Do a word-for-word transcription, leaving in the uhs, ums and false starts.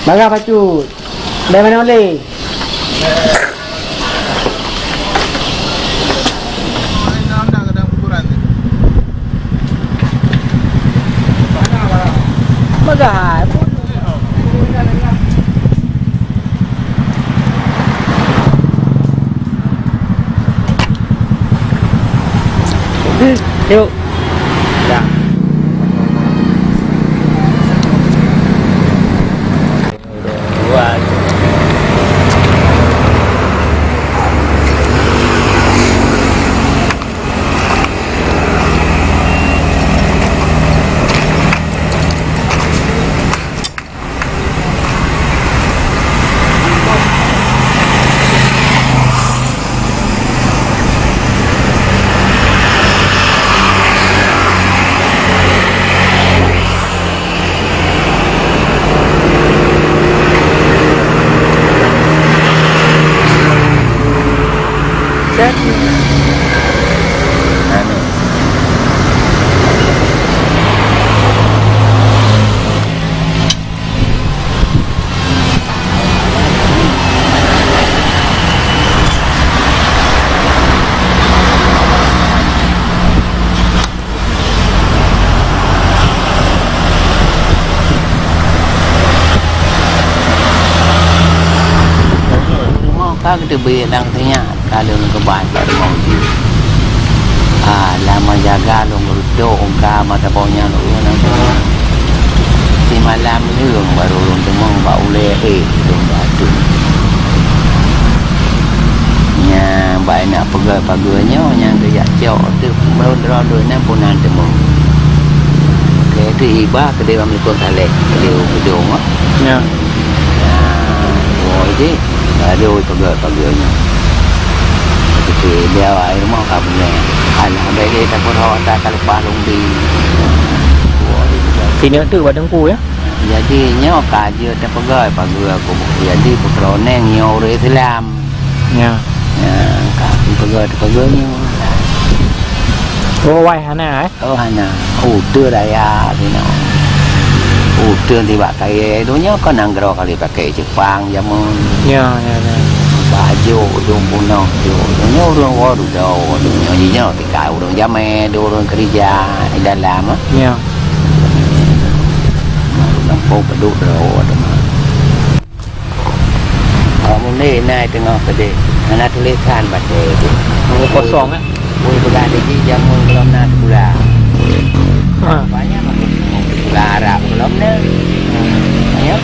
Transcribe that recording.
Bagah bacut. Dari mana boleh? Bagah. Yuk. Ya. Rumoh ka geuteubiet lam sinyak, ka lôn keuban bak rumoh jih. Ah, lam meujaga lôn geureutok ungka mata boh nyan lôn nang. Simalam leueng barô lôn teumong bak ulée éh lôn bak ateueh. Nyang bak inak peugah pageue nyoe nyang geujak cok teuk meudroe-droe nyan pun hana teumong. Oke, itu iba keudeh Bang Meulukon Saleh, keudeh u Gedong, ah. Ya. Nah, oh, jadi, baru peugah pageue nyoe. Jadi, dia awak rumoh ka punya. Alah, bèk lé tapeurhok, tak ka leupah lôn bi. Sinoe tu bak Teungku, ya? Jadi, nyoe ka jeuet tapeugah pageue aku. Jadi, peukeureuneuk nyoe ureueng Islam. Ya. Ya, ka tapeugah, tapeugah nyoe. Oh, wai hana, eh? Oh, hana. Uteuen raya sinoe. Uteuen tibak kayèe. Donya kan nanggroe kali pakai Jepang jameun. Ya, ya, ya. Bajôk, ujong punong, ujong. Donya ureueng woe dudoe, donya jih nyoe tika ureueng jamèe, ureueng keurija di dalam, ah. Ya. Gampông padub droe teuma. Oh, meunan na teungoh keudeh. Hana tulésan batèe tu. Oh, kosong, eh? Ui, peugah lé jih jameun gohlom na sikula. Ha. Banyak mah sikula Arab gohlom na. Ya.